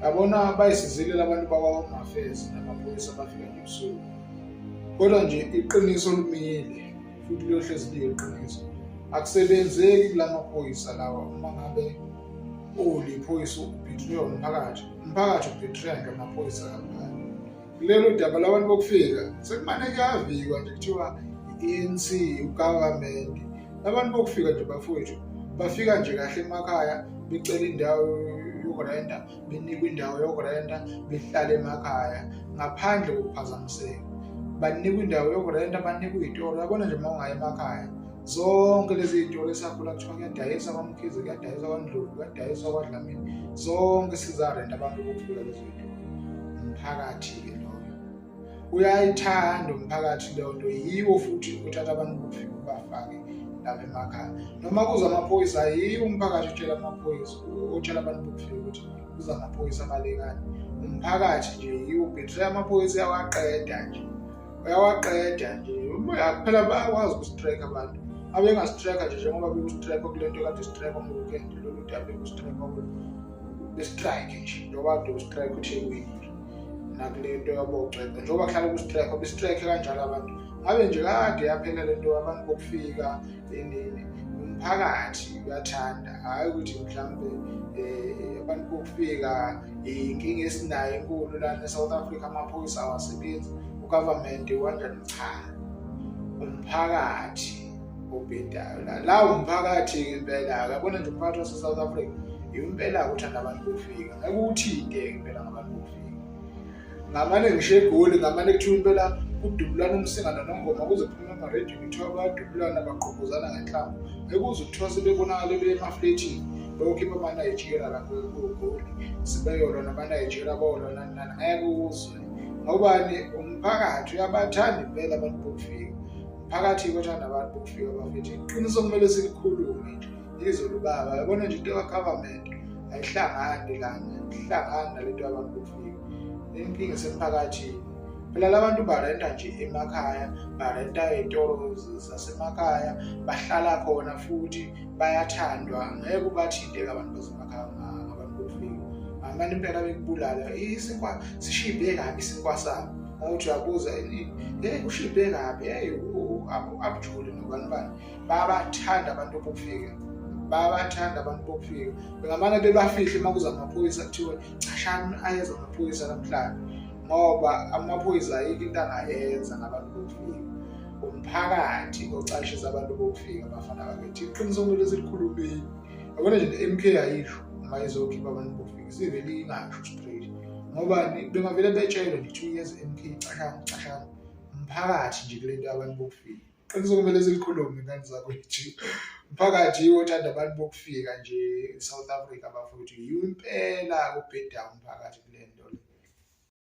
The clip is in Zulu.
Yabona bayisizile labantu bakwa-Home Affairs namaphoyisa abafika nje ebusuku. Kodwa nje iqiniso limile futhi liyohlezi liyiqiniso. Akusebenzeki kula maphoyisa lawa uma ngabe uliphoyisa ubhithiwe umphakathi. Umphakathi ubhithiwe nje amaphoyisa kakhulu. Kulolu daba labantu bokufika sekumane kuyavikwa nje kuthiwa i-ANC, ugovernment. Abantu bokufika nje bafowethu bafika nje kahle emakhaya becela indawo yokurenta, benikwa indawo yokurenta, behlale emakhaya ngaphandle kokuphazamiseka. Banikwa indawo yokurenta, banikwa iy'tolo. Yabona nje uma ungaya emakhaya zonke lezi iy'tolo esakhula kuthiwa kuyadayiswa kwaMkhize, kuyadayiswa kwaNdlovu, kuyadayiswa kwaDlamini, zonke sizarenta abantu bokufika lezo y'tolo. Umphakathi-ke loyo uyayithanda umphakathi leyo nto, yiwo futhi othatha abantu bokufika ubafake lapha emakhaya. Noma kuza amaphoyisa, yiwo umphakathi otshela amaphoyisa, otshela abantu bokufika ukuthi kuza amaphoyisa abalekani. Umphakathi nje yiwo ubhetreya amaphoyisa, uyawaqeda nje, uyawaqeda nje. Phela bayakwazi ukusitreka abantu, abengastreka nje njengoba bekustreka kule nto kade sitreka ngo-weekend, lolu daba bekustreka bestrike nje njengoba kade kustrike eThekwini nakule nto yabocwecwe, njengoba kuhlala kustrike bestrike kanjalo abantu. Ngabe nje kade yaphela le nto abantu bokufika inini, umphakathi uyathanda, hhayi ukuthi mhlawumbe abantu bokufika inkinga esinayo enkulu lana e-South Africa, amaphoyisa awasebenzi, ugovernment kanjani. Cha, umphakathi obhedayo la, la umphakathi-ke impela-ke. Yabona nje umphakathi wase-South Africa impela-ke uthanda abantu bokufika, ngeke uwuthinte-ke impela ngabantu bokufika. Ngamane ngisho eGoli, ngamane kuthiwa impela kudubulana uMsinga noNongoma kuze kuphume amarediyo kuthiwa bayadubulana bagqobhozana ngenhlamvu, ngeke uze kuthiwa sebebonakale beye emafletini beyokhipha amaNigeria lapho eGoli, sebeyolwa namaNigeria bolwa nani nani, ngeke uzwe. Ngobani? Umphakathi uyabathanda impela abantu bokufika, umphakathi othanda abantu bokufika bafethu. Iqiniso kumele silikhulume nje izolo baba, yabona nje into ka-government ayihlangani lana, ayihlangani nalento yabantu bokufika. Inkinga isemphakathini phela, labantu barenta nje emakhaya, barenta ey'tolo zasemakhaya, bahlala khona futhi bayathandwa, ngeke ubathinte-ke abantu basemakhaya ngabantu bokufika. Ngamane impela bekubulala, isinkwa sishibhe kabi isinkwa sabo, ngokuthi uyabuza hey kushibhe kabi, hey u-Abjuli nobani bani, bayabathanda abantu bokufika, bayabathanda abantu bokufika. Bengamane bebafihle uma kuza amaphoyisa kuthiwe cashani ayeza amaphoyisa namhlanje, ngoba amaphoyisa ayikho into angayenza ngabantu bokufika. Umphakathi ocashisa abantu bokufika bafana bakithi, iqiniso kumele silikhulumeni. Yabona nje ne-M_K ayisho uma izokhipha abantu bokufika, isivele ingasho straight, ngoba bengavele betshelwe nje kuthiwa iyeza i-M_K, cashani cashani. Umphakathi nje kule nto yabantu bokufika, qiniso kumele silikhulume ngane zakwethu. Umphakathi yiwo othanda abantu bokufika nje e-South Africa bafowethu, yiwo impela ubhedayo umphakathi kule nto le.